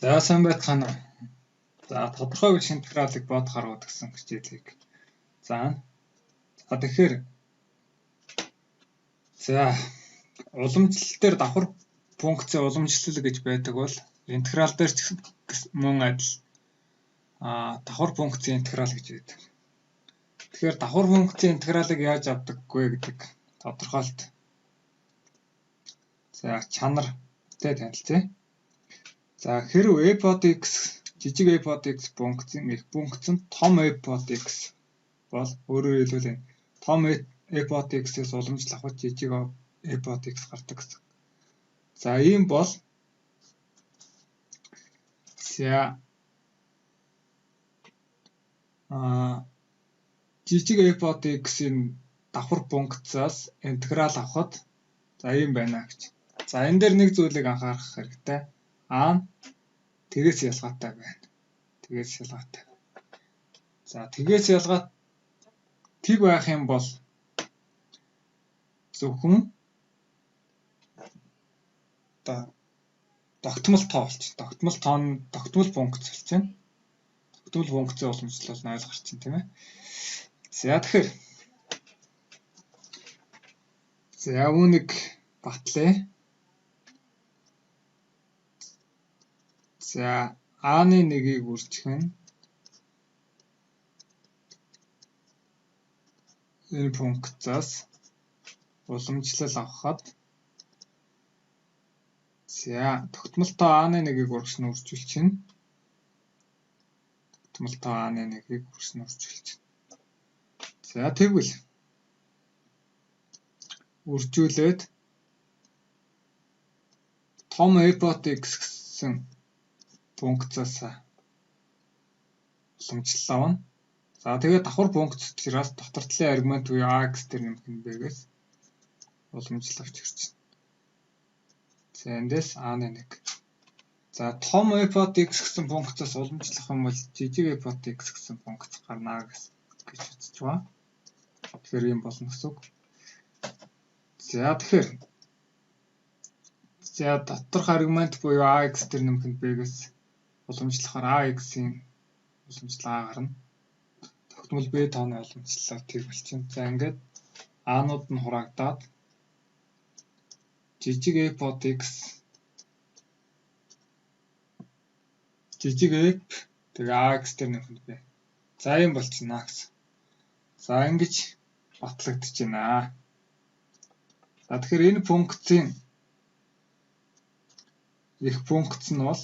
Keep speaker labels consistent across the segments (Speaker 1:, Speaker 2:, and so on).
Speaker 1: За сайн байцгаана уу. За тодорхой үйл интегралыг бод гаргууд гэсэн хичээлийг заана. За тэгэхээр за уламжлал дээр давхар функцийн уламжлал гэж байдаг бол интеграл дээр ч мөн адил давхар функцийн интеграл гэж байдаг. Тэгэхээр давхар функцийн интегралыг яаж авдаг вэ гэдэг тодорхойлт за чанартай танилцъя. За хэрв f од x жижиг f од x функцийн их функц нь том f од x бол өөрөөр хэлбэл энэ том f од x-ээс уламжлал авах жижиг f од x гардаг гэсэн. За ийм бол за жижиг f од x-ийн давхар функцаас интеграл авахад за ийм байна гэж. За энэ дээр нэг зүйлийг анхаарах хэрэгтэй. А нь тэгээс ялгаатай байна. Тэгээс ялгаатай. За тэгээс ялгаа тэг байх юм бол зөвхөн одоо тогтмол тоо болчих. Тогтмол тоо нь тогтмол функц болчихно. Тогтмол функцийн уламжлал бол 0 гарчин тийм ээ. За тэгэхээр за үүнийг батлая. За А-ны нэгийг үржих нь энэ функцаас уламжлал авахад за тогтмол тоо А-ны нэгийг урагш нь үржүүлчихнэ. Тогтмол тоо А-ны нэгийг урагш нь үржүүлчихнэ. За тэгвэл үржүүлээд том f од x гэсэн функцаас уламжлал авна. За тэгээд давхар функц учраас дотор талын аргумент буюу ax дээр нэмэх нь b-гээс уламжлал авч ирчихнэ. За эндээс a-ны 1. За том f од x гэсэн функцаас уламжлах юм бол жижиг f од x гэсэн функц гарна гэж үзэж байгаа. Тэгэхээр ийм болно гэсэн үг. За тэгэхээр за доторх аргумент буюу ax дээр нэмэх нь b-гээс уламжлахаар ax-ийн уламжлал а гарна. Тогтмол b тооны уламжлалаар тэг болчихно. За ингээд a-нууд нь хураагдаад жижиг f од x жижиг f тэгээ ax дээр нэмэх нь b. За ийм болчихно гэсэн. За ингэж батлагдаж байна. За тэгэхээр энэ функцийн их функц нь бол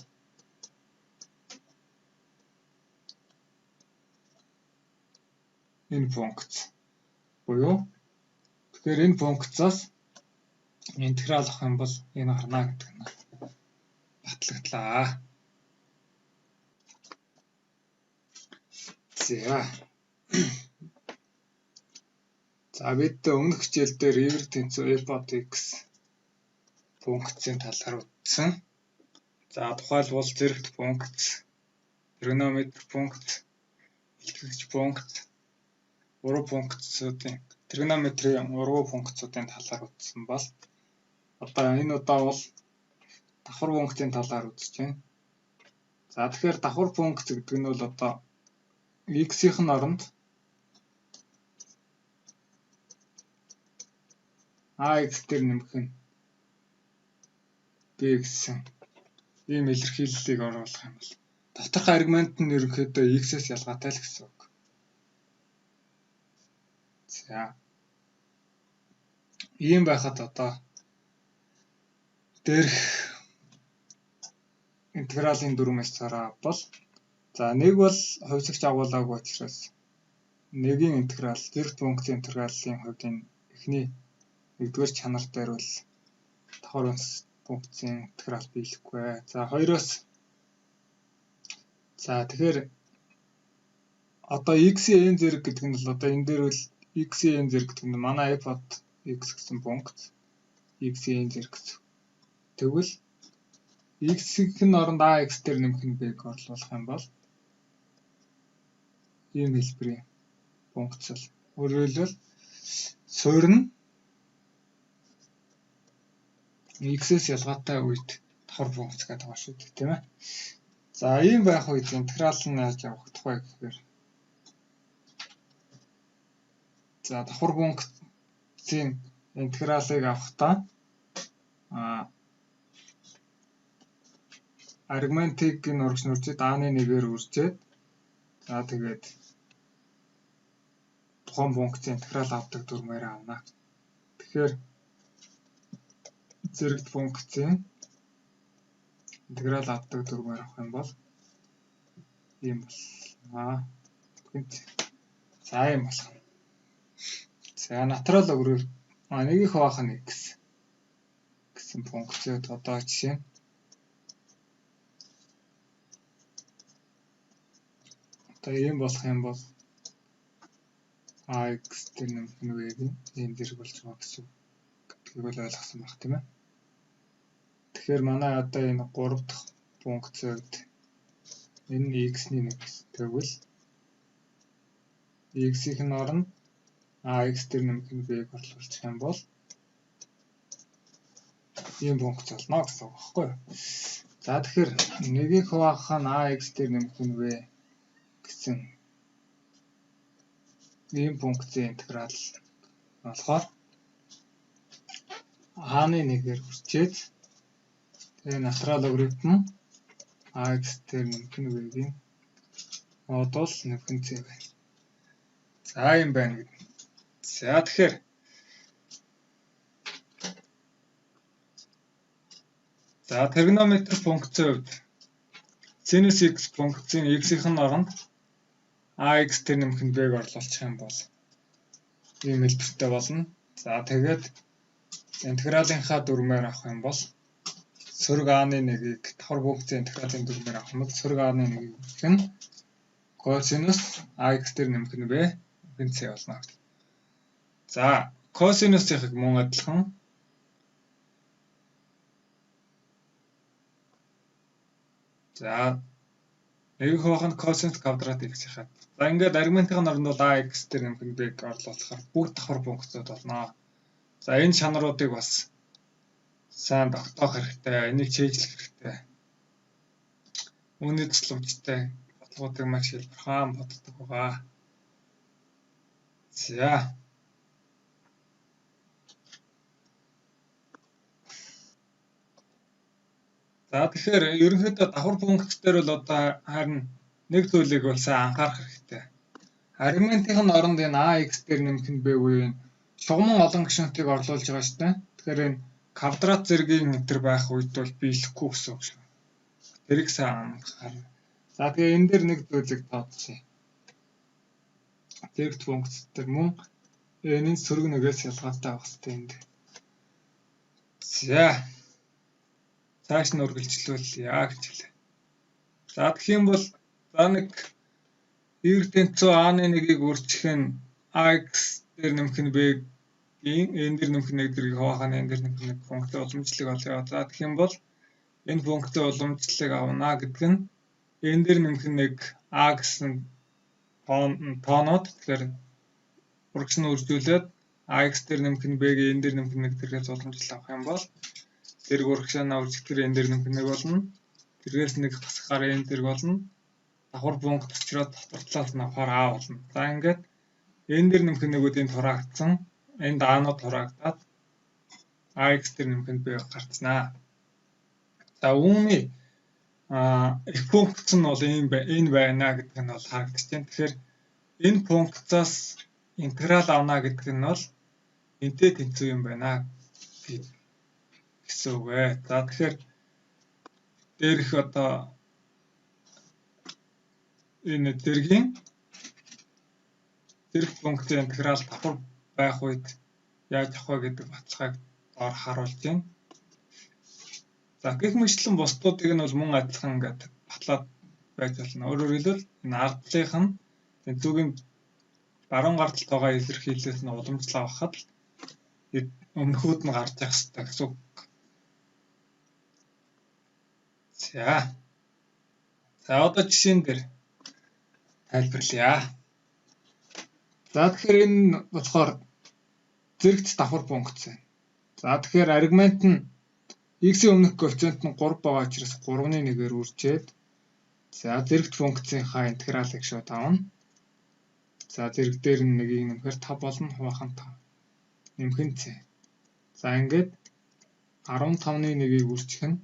Speaker 1: энэ функц буюу тэгэхээр энэ функцаас интеграл авах юм бол энэ гарна гэдэг нь батлагдлаа. За. За бид өмнөх хичээл дээр y тэнцүү f од x функцийн талаар үзсэн. За тухайлбал зэрэгт функц, тригонометр функц, илтгэгч функц, урвуу функцуудын тригонометрийн урвуу функцуудын талаар үзсэн бол одоо энэ удаа бол давхар функцийн талаар үзэж байна. За тэгэхээр давхар функц гэдэг нь бол одоо x-ийн оронд ax дээр нэмэх нь b гэсэн ийм илэрхийллийг оруулах юм бол доторх аргумент нь ерөнхийдөө x-ээс ялгаатай л гэсэн үг. За ийм байхад одоо дээрх интегралийн дүрмээс цараа бол за нэг бол хувьсагч агуулаагүй учраас нэгийн интеграл зэрэг функцийн интегралын хувьд энэ эхний нэгдүгээр чанар дээр бол давхар функцийн интеграл биелэхгүй. За хоёроос за тэгэхээр одоо x-ийн n зэрэг гэдэг нь бол одоо энэ дээр бол x-ийн n зэрэг гэдэг нь манай f од x гэсэн функц x-ийн n зэрэг гэсэн. Тэгвэл x-ийн оронд ax дээр нэмэх нь b-г орлуулах юм бол ийм хэлбэрийн функц л. Өөрөөр хэлбэл суурь нь x-ээс ялгаатай үед давхар функц гэдэг байгаа шүү дээ, тийм ээ. За, ийм байх үед интеграл нь яаж явагдах вэ гэхээр за давхар функцийн интегралыг авахдаа аргументыг нь урагш нь үржээд а-ны нэгээр үржээд за тэгээд тухайн функцийн интеграл авдаг дүрмээр авна. Тэгэхээр зэрэгт функцийн интеграл авдаг дүрмээр авах юм бол ийм болно. За, ийм болох. За, натурал логарифм нэгийг хуваах нь x гэсэн функцид одоо жишээ нь одоо ийм болох юм бол ax дээр нэмэх нь v-ийн ийм зэрэг болж байгаа гэсэн гэдгийг бол ойлгосон байх, тийм ээ. Тэгэхээр манай одоо энэ 3 дахь функцид энэ x-ний 1 гэсэн. Тэгвэл x-ийн нь оронд ax дээр нэмэх нь v-г орлуулчих юм бол ийм функц болно гэсэн үг байхгүй юу? За, тэгэхээр нэгийг хуваах нь ax дээр нэмэх нь v гэсэн ийм функцийн интеграл болохоор а-ны нэгээр үрчээд тэгээ натурал логарифм ax дээр нэмэх нь v-ийн модуль нэмэх нь c байна. За, ийм байна гэдэг. За, тэгэхээр за тригонометр функцийн хувьд синус x функцийн x-ийн оронд ax дээр нэмэх нь b-г орлуулчих юм бол ийм хэлбэртэй болно. За, тэгээд интегралынхаа дүрмээр авах юм бол сөрөг а-ны нэгийг давхар функцийн интегралын дүрмээр авах юм бол сөрөг а-ны нэгийг гэх нь косинус ax дээр нэмэх нь b нэмэх нь c болно. За, косинусынхыг мөн адилхан за нэг хуваах нь косинус квадрат x-ийнхаа. За, ингээд аргументын оронд бол ax дээр нэмэх нь b-г орлуулахаар бүгд давхар функцууд болно. За, энэ чанаруудыг бас сайн тогтоох хэрэгтэй, энийг чэйжлэх хэрэгтэй. Үүний тусламжтай бодлогоодыг маш хялбархан боддог байгаа. За. За, тэгэхээр ерөнхийдөө давхар функц дээр бол одоо харин нэг зүйлийг бол сайн анхаарах хэрэгтэй. Аргументын оронд энэ ax дээр нэмэх нь b буюу энэ шугаман олон гишүүнтийг орлуулж байгаа шүү дээ. Тэгэхээр энэ квадрат зэргийн энэ байх үед бол биелэхгүй гэсэн үг шүү. Тэрийг сайн анхаарна. За, тэгээ энэ дээр нэг зүйлийг тооцъё. Зэрэгт функц дээр мөн энэ сөрөг нэгээс ялгаатай байх хэрэгтэй энд. За, цааш нь үргэлжлүүлье гэж хэлээ. За, тэгэх юм бол за нэг y тэнцүү a-ны нэгийг үржих нь ax дээр нэмэх нь b-ийн n дээр нэмэх нь 1 зэргийг хуваах нь n дээр нэмэх нь 1 функцийн уламжлалыг олъё. За, тэгэх юм бол энэ функцийн уламжлалыг авна гэдэг нь n дээр нэмэх нь 1 a гэсэн тоонууд, тэгэхээр урагш нь үржүүлээд ax дээр нэмэх нь b-гийн n дээр нэмэх нь 1 зэргээс уламжлал авах юм бол зэрэг урагшаанаа үржихдээ n дээр нэмэх нь 1 болно. Тэргээс нэг хасахаар n зэрэг болно. Давхар функц учраас дотор талаас нь авахаар а болно. За, ингээд n дээр нэмэх нь 1-үүд энд хураагдсан. Энд а-нууд хураагдаад ax дээр нэмэх нь b гарцнаа. За, үүний их функц нь бол ийм энэ байна гэдэг нь бол харагдаж байна. Тэгэхээр энэ функцаас интеграл авна гэдэг нь бол энтэй тэнцүү юм байна гэсэн үг ээ. За, тэгэхээр дээрх одоо энэ зэргийн зэрэг функцийн интеграл давхар байх үед яаж авах вэ гэдэг баталгааг доор харуулж байна. За, гэх мэтлэн бусдуудыг нь бол мөн адилхан ингээд батлаад байж болно. Өөрөөр хэлбэл энэ ардлынх нь тэнцүүгийн баруун гар талд байгаа илэрхийлэлээс нь уламжлал авахад л өмнөхүүд нь гарч явах хэрэгтэй гэсэн үг. За. За, одоо жишээн дээр тайлбарлая. За, тэгэхээр энэ болохоор зэрэгт давхар функц. За, тэгэхээр аргумент нь x-ийн өмнөх коэффициент нь 3 байгаа учраас 3-ны 1-ээр үржээд За зэрэгт функцийнхаа интегралыг шууд авна. За зэрэг дээр нь 1-ийг нэмэхээр 5 болно, хуваах нь 5. Нэмэх нь c. За ингээд 15-ны 1-ийг үржих нь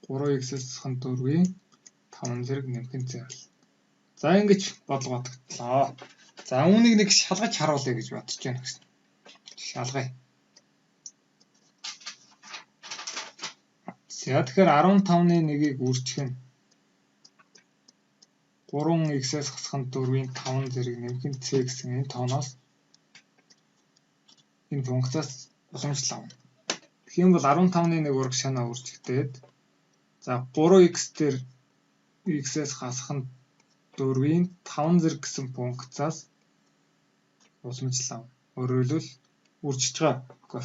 Speaker 1: 3x-ээс 4-ийн 5 зэрэг нэмэх нь c болно. За ингэж бодлого батагдлаа. За үүнийг нэг шалгаж харуулъя гэж бодож байна гэсэн. Шалгая. За тэгэхээр 15-ны 1-ийг үржих нь 3x-ээс хасах нь 4-ийн 5 зэрэг нэмэх нь c гэсэн энэ тооноос энэ функцаас уламжлал авна. Тэгэх юм бол 15-ны 1 урагшаанаа үржигдээд за 3x дээр x-ээс хасах нь 4-ийн 5 зэрэг гэсэн функцаас уламжлал авна. Өөрөөр хэлбэл үржиж байгаа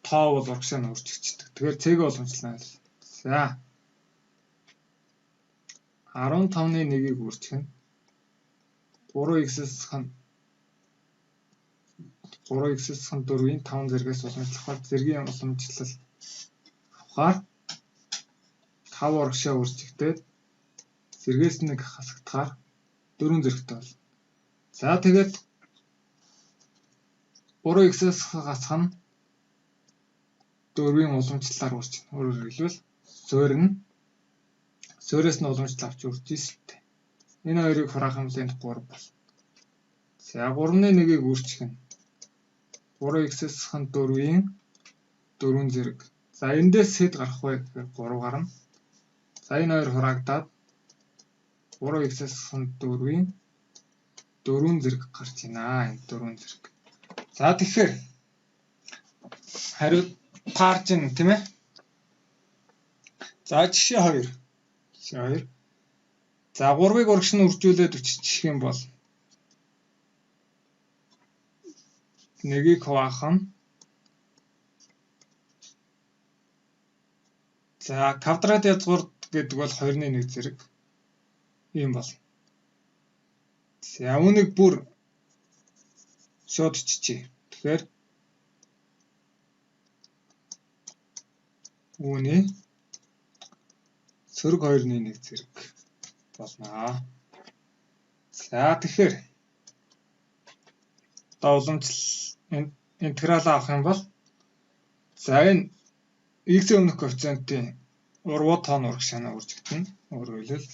Speaker 1: тоо бол урагшаа нь үржигддэг. Тэгэхээр c-г уламжлална. За 15-ны 1-ийг үржих нь 3x-ээс 3x-ээс 4-ийн 5 зэргээс уламжлахаар зэргийн уламжлал авахаар 5 урагшаа үржигдээд зэргээс нэг хасагдахаар 4 зэрэгтэй болно. За тэгээд 3x-ээс хасах нь 4-ийн уламжлалаар үржинэ. Өөрөөр хэлбэл суурь нь суурьээс нь уламжлал авч үржиж штэ. Энэ хоёрыг хураах юм бол энд 3 болно. За 3-ны 1-ийг үржих нь 3x-ээс 4-ийн 4 зэрэг. За эндээс хэд гарах вэ гэхээр 3 гарна. За энэ хоёр хураагдаад 3x-ээс 4-ийн 4 зэрэг гарч байна. Энэ 4 зэрэг. За тэгэхээр хариу таарч байна тийм ээ. За жишээ 2. Жишээ 2. За 3-ыг урагш нь үржүүлээд өччих юм бол 1-ийг хуваах нь за квадрат язгуур гэдэг бол 2-ны 1 зэрэг ийм болно. За үүнийг бүр шууд чичээ. Тэгэхээр үүний сөрөг 2-ны 1 зэрэг болно. За тэгэхээр одоо уламжлал интеграл авах юм бол за энэ x-ийн өмнөх коэффициентийн урвуу тоон урагшаанаа үржигдэнэ. Өөрөөр хэлбэл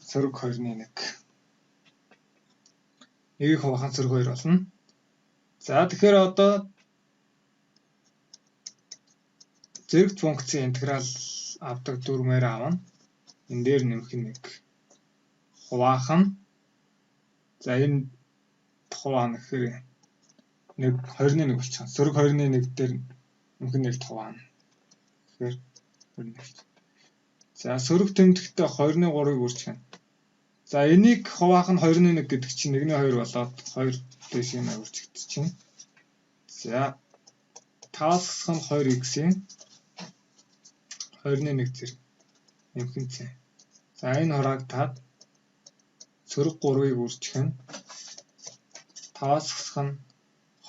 Speaker 1: сөрөг 2-ны 1. 1-ийг хуваах нь сөрөг 2 болно. За тэгэхээр одоо зэрэгт функцийн интеграл авдаг дүрмээр авна. Энэ дээр нэмэх нь 1. Хуваах нь за энэ хуваана гэхээр 1 2-ны 1 болчихно. Сөрөг 2-ны 1 дээр нэмэх нь 1 хуваана. Тэгэхээр 2-ны 1. За сөрөг тэмдэгтээ 2-ны 3-ыг үржих нь. За энийг хуваах нь 2-ны 1 гэдэг чинь 1-ний 2 болоод 2 дээш юм үржигдчихэв. За 5-аас хасах нь 2x-ийн 2-ны 1 зэрэг нэмэх нь c. За энэ хураагдаад сөрөг 3-ыг үржих нь 5-аас хасах нь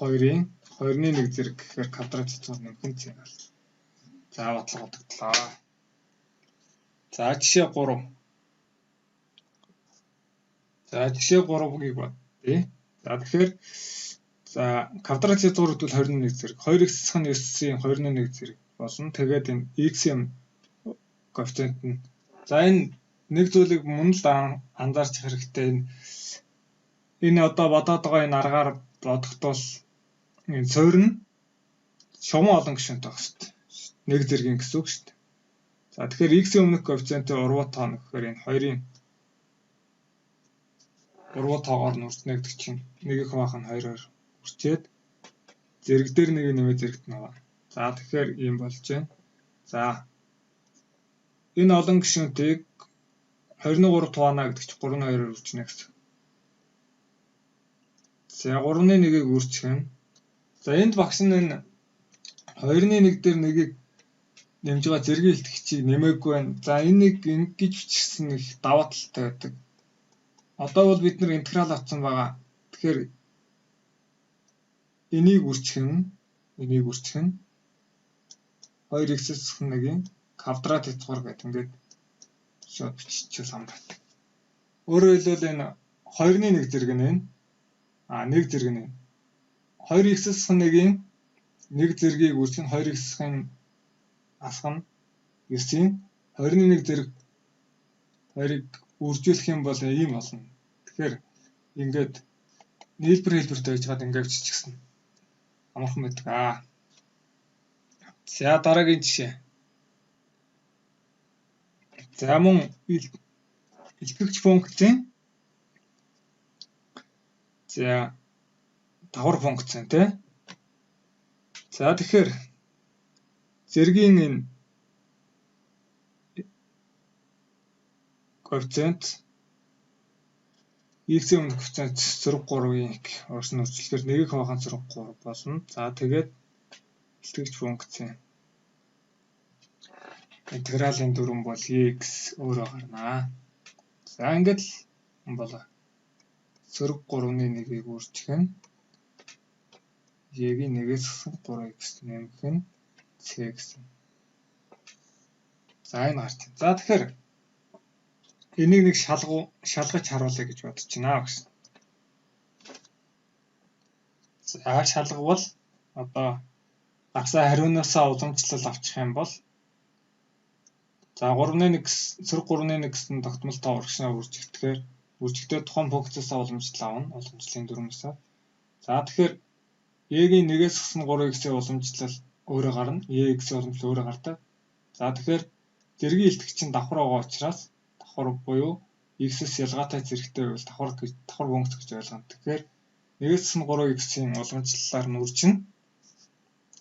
Speaker 1: 2-ын 2-ны 1 зэрэг гэхээр квадрат язгуур нэмэх нь c болно. За бодлого бодогдлоо. За жишээ 3. За жишээ 3-ыг бодъё. За тэгэхээр за квадрат язгуур гэвэл 21 зэрэг 2x нь 9-ийн 21 зэрэг болно. Тэгээд энэ x-ийн коэффициент нь за энэ нэг зүйлийг мөн л анзаарч хэрэгтэй. Энэ одоо бодоод байгаа энэ аргаар бодоход бол энэ суурь нь шугаман олон гишүүнтэй байх хэрэгтэй. Нэг зэргийн гэсэн үг шүү дээ. За тэгэхээр x-ийн өмнөх коэффициентийн урвуу тоон гэхээр энэ 2-ын урвуу тоогоор нь үржинэ гэдэг чинь 1-ийг хуваах нь 2-оор үрчээд зэрэг дээр 1-ийг нэмээ зэрэгт нь хуваана. За тэгэхээр ийм болж байна. За энэ олон гишүүнтийг 23 хуваана гэдэг чинь 3-ны 2-оор үржинэ гэсэн. За 3-ны 1-ийг үржих нь. За энд багш нь энэ 2-ны 1 дээр 1-ийг нэмж байгаа зэргийн илтгэгчийг нэмээгүй байна. За энийг ингэж бичсэн их даваа талтай байдаг. Одоо бол бид нар интеграл авсан байгаа. Тэгэхээр энийг үржих нь 2x-ээс 1-ийн квадрат язгуур гэдэг ингээд Шууд биччихвэл амар байдаг. Өөрөөр хэлбэл энэ 2-ны 1 зэрэг нь энэ. 1 зэрэг нь 2x-ийн 1-ийн 1 зэргийг үржих нь 2x-ийн асах нь 9-ийн 20-ны 1 зэрэг 2-ыг үржүүлэх юм бол ийм болно. Тэгэхээр ингээд нийлбэр хэлбэрт байж байгаад ингээд биччихсэн. Амархан байдаг. За дараагийн жишээ. За мөн илтгэгч функцийн за давхар функц тий. За тэгэхээр зэргийн энэ коэффициент x-ийн өмнөх коэффициент сөрөг 3-ын урьдчилан үржихээр 1-ийг хуваах нь сөрөг 3 болно. За тэгээд илтгэгч функцийн интегралийн дүрэм бол x өөрөө гарна. За ингээд л болоо. Сөрөг 3-ны 1-ийг үржих нь e-ийн 1-ээс 3x нэмэх нь c гэсэн. За энэ гарч. За тэгэхээр энийг нэг шалгаж харуулъя гэж бодож байна гэсэн. За шалгавал одоо гарсан хариунаасаа уламжлал авчих юм бол за 3-ны 1 сөрөг 3-ны 1 гэсэн тогтмол тоо урагшнаа үржигдэхээр үржигдээд тухайн функцээс уламжлал авна. Уламжлалын дүрмээс. За тэгэхээр e-ийн 1-ээс 3x-ийн уламжлал өөрөө гарна. E-ийн уламжлал өөрөө гардаг. За тэгэхээр зэргийн илтгэгч нь давхар байгаа учраас давхар буюу x-с ялгаатай зэрэгтэй байвал давхар функц гэж ойлгоно. Тэгэхээр 1-ээс 3x-ийн уламжлалаар нь үржинэ.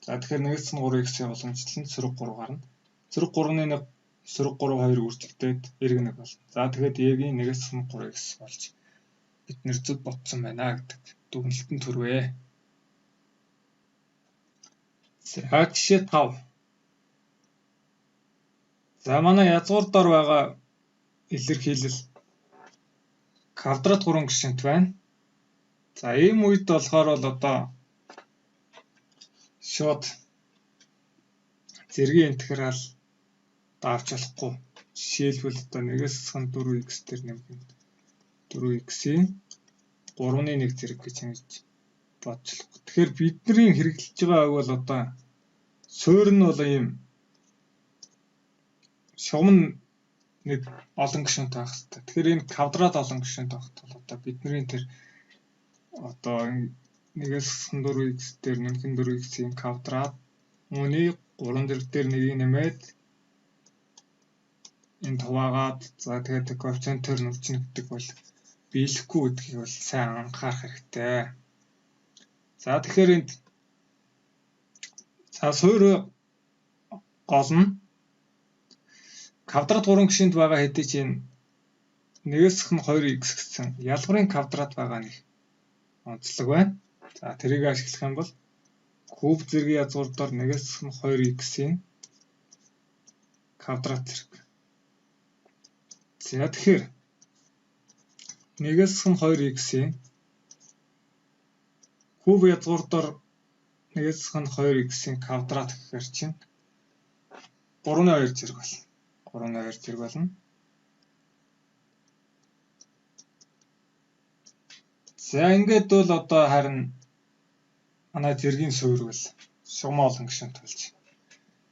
Speaker 1: За тэгэхээр 1-ээс 3x-ийн уламжлал нь сөрөг 3 гарна. Сөрөг 3-ны 1 сөрөг 3 2 үржигдээд эрг 1 болно. За тэгээд e-ийн 1-ээс 3x болж бид нэр зөв бодсон байна гэдэг дүгнэлтэн төрвэ. За жишээ 5. За манай язгуур дор байгаа илэрхийлэл квадрат 3 гишүүнт байна. За ийм үед болохоор бол одоо шууд зэргийн интеграл давж болохгүй. Жишээлбэл одоо 1-ээс 4x дээр нэмэх нь 4x-ийн 3-ны 1 зэрэг гэж ингэж бодож болохгүй. Тэгэхээр бидний хэрэглэж байгаа үг бол одоо суурь нь бол ийм шугам нь нэг олон гишүүнтэй байх хэрэгтэй. Тэгэхээр энэ квадрат олон гишүүнтэй байх тул одоо бидний тэр одоо 1-ээс 4x дээр нэмэх нь 4x-ийн квадрат үүний 3 зэрэг дээр 1-ийг нэмээд энэ хуваагаад за тэгээд коэффициентээр нь үржинэ гэдэг бол биелэхгүй гэдгийг бол сайн анхаарах хэрэгтэй. За тэгэхээр энд за суурь гол нь квадрат 3 гишүүнд байгаа хэдий чинь 1-ээс 2x гэсэн ялгуурын квадрат байгаа нэг онцлог байна. За тэрийг ашиглах юм бол куб зэргийн язгуур дор 1-ээс 2x-ийн квадрат зэрэг. За тэгэхээр 1-ээс 2x-ийн куб язгуур дор 1-ээс 2x-ийн квадрат гэхээр чинь 3-ны 2 зэрэг болно. 3-ны 2 зэрэг болно. За ингээд бол одоо харин манай зэргийн суурь бол шугам олон гишүүнт болж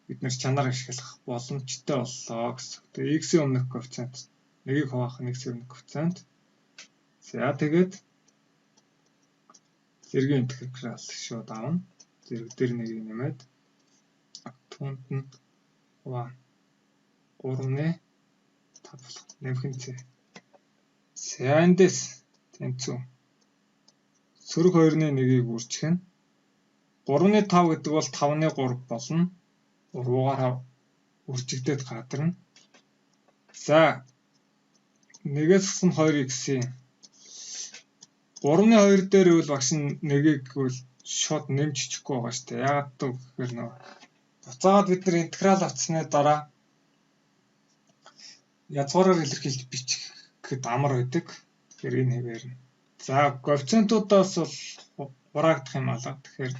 Speaker 1: бид нэр чанар ашиглах боломжтой боллоо гэсэн. Тэгээ x-ийн өмнөх коэффициент 1-ийг хуваах нь x-ийн өмнөх коэффициент. За тэгээд зэргийн интеграл шууд авна. Зэрэг дээр 1-ийг нэмээд түүнд нь хуваана. 3-ны 5 болох нэмэх нь c. За эндээс тэнцүү. Сөрөг 2-ны 1-ийг үржих нь 3-ны 5 гэдэг бол 5-ны 3 болно. 3-аар үржигдээд гадарна. За 1-ээс 2x-ийн 3-ны 2 дээр бол багш нь 1-ийг бол шууд нэмж бичихгүй байгаа шүү дээ. Яагаад гэвэл нөө буцаагаад бид нар интеграл авсны дараа язгуураар илэрхийлж бичих гэхэд амар байдаг. Тэгэхээр энэ хэвээр нь. За коэффициентуудаас бол хураагдах юм алга. Тэгэхээр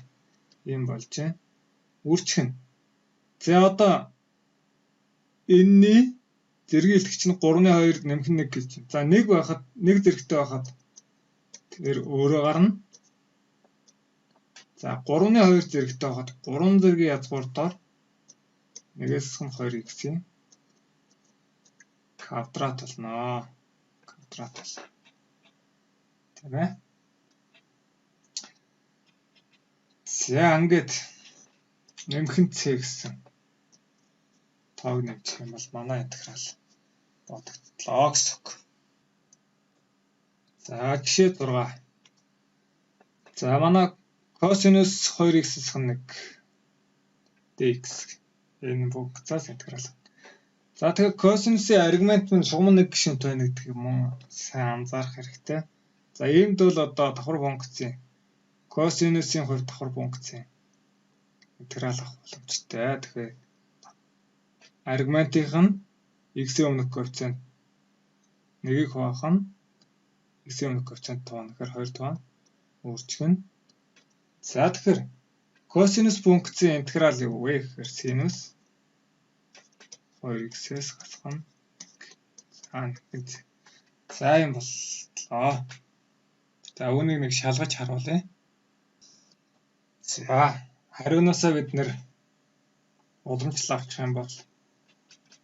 Speaker 1: ийм болж байна. Үржих нь. За одоо энэний Зэргийн илтгэгч нь 3-ны 2 нэмэх нь 1 гэж байна. За 1 байхад, 1 зэрэгтэй байхад тэр өөрөө гарна. За 3-ны 2 зэрэгтэй байхад 3 зэргийн язгуур доор 1-ээс 2x-ийн квадрат болно. Квадрат болно. Тийм ээ. За ингээд нэмэх нь c гэсэн тоог нэмчих юм бол манай интеграл бодогдлоо гэсэн үг. За жишээ 6. За манай косинус 2x-ийн 1 dx энэ функцаас интеграл. За тэгэхээр косинусын аргумент нь шугам 1 гишүүнт байна гэдгийг мөн сайн анзаарах хэрэгтэй. За иймд бол одоо давхар функцийн косинусын хувьд давхар функцийн интеграл авах боломжтой. Тэгэхээр аргументынх нь x-ийн өмнөх коэффициент 1-ийг хуваах нь x-ийн өмнөх коэффициент 5 гэхээр 2 таваа үржих нь. За тэгэхээр косинус функцийн интеграл юу вэ гэхээр синус 2x-ээс гасах нь. За нэг. За юм боллоо. За үүнийг нэг шалгаж харуулъя. За хариунаасаа бид нэр уламжлал авчих юм бол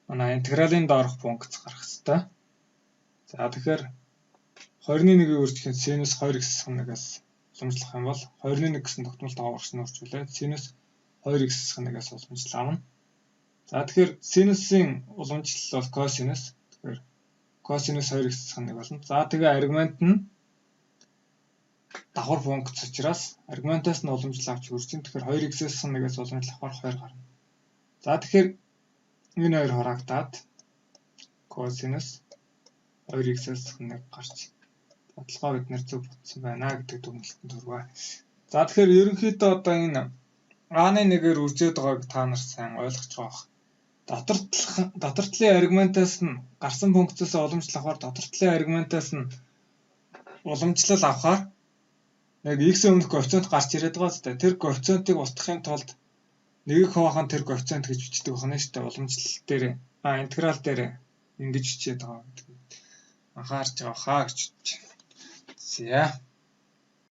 Speaker 1: манай интегралын доорх функц гарах хэвээр. За тэгэхээр 20-ны 1-ийг үржих нь синус 2x-ийн 1-ээс уламжлах юм бол 20-ны 1 гэсэн тогтмол тоогоор нь үржүүлээд синус 2x-ийн 1-ээс уламжлал авна. За тэгэхээр синусын уламжлал бол косинус. Тэгэхээр косинус 2x-ийн 1 болно. За тэгээ аргумент нь давхар функц учраас аргументаас нь уламжлал авч үржин. Тэгэхээр 2x-ээс 1-ээс уламжлал авахар 2 гарна. За тэгэхээр энэ хоёр хураагдаад косинус 2x-ээс 1 гарч бодлогоо бид нэр зөв бодсон байна гэдэг дүгнэлтэнд хүрвэ. За тэгэхээр ерөнхийдөө одоо энэ а-ны 1-ээр үржээд байгааг та нар сайн ойлгож байгаа бах. Дотор талын аргументаас нь гарсан функцээс уламжлал авахар дотор талын аргументаас нь уламжлал авахар яг x-ийн өмнөх коэффициент гарч ирээд байгаа зү. Тэр коэффициентыг устгахын тулд нэгийг хуваах нь тэр коэффициент гэж бичдэг байна шүү дээ. Уламжлал дээр интеграл дээр ингэж бичээд байгаа гэдгийг анхаарч байгаа хаа гэж бодож байна. За.